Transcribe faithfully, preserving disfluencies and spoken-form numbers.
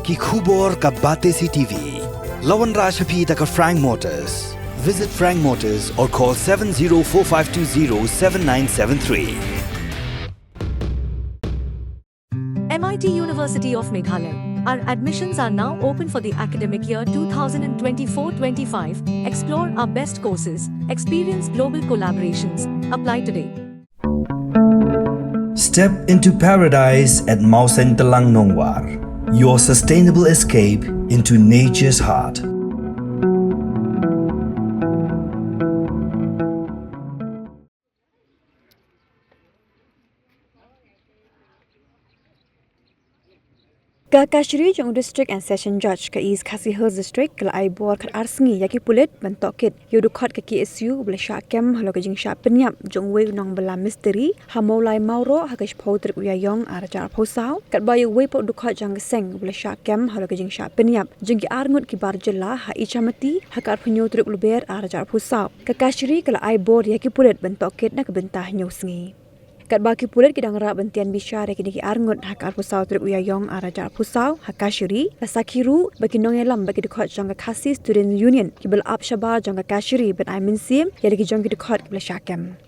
Ki khubor ka Batesi T V. La wanrah sha phi da ka Frank Motors. Visit Frank Motors or call seven zero four five two zero seven nine seven three. M I T University of Meghalaya. Our admissions are now open for the academic year two thousand twenty-four twenty-five. Explore our best courses, experience global collaborations. Apply today. Step into paradise at Mawsyntelang Nongwar, your sustainable escape into nature's heart. Ka Kashari jong u District and Session Judge ka East Khasi Hills District ka la ai bor khatar sngi ïa ki pulit ban tohkit ïa u dkhot ka K S U uba la shah kem halor ka jingshah pynïap jong uwei u nongbylla mistri ha Mawlai Mawroh ha ka shiphew tarik u Ïaïong arhajar arphew saw, katba ïa uwei pat u dkhot jong ka seng uba la shah kem halor ka jingshah pynïap jong ki arngut ki bar jylla ha Ichamati ha ka arphew hynñiew tarik u Lber arhajar arphew saw. Ka Kashari ka la ai bor ïa ki pulit ban tohkit na ka bynta hynñiew sngi. Katba ki pulit ki dang rah ban tian bishar ïa kine ki arngut ha ka arphew saw tarik u Ïaïong arhajar arphew saw ha Kashari, la sakhi ruh ba ki nongïalam bad ki dkhot jong ka Khasi Students' Union kiba la ap shabar jong ka Kashari ban ai mynsiem ïa la ki jong ki dkhot kiba la shah kem.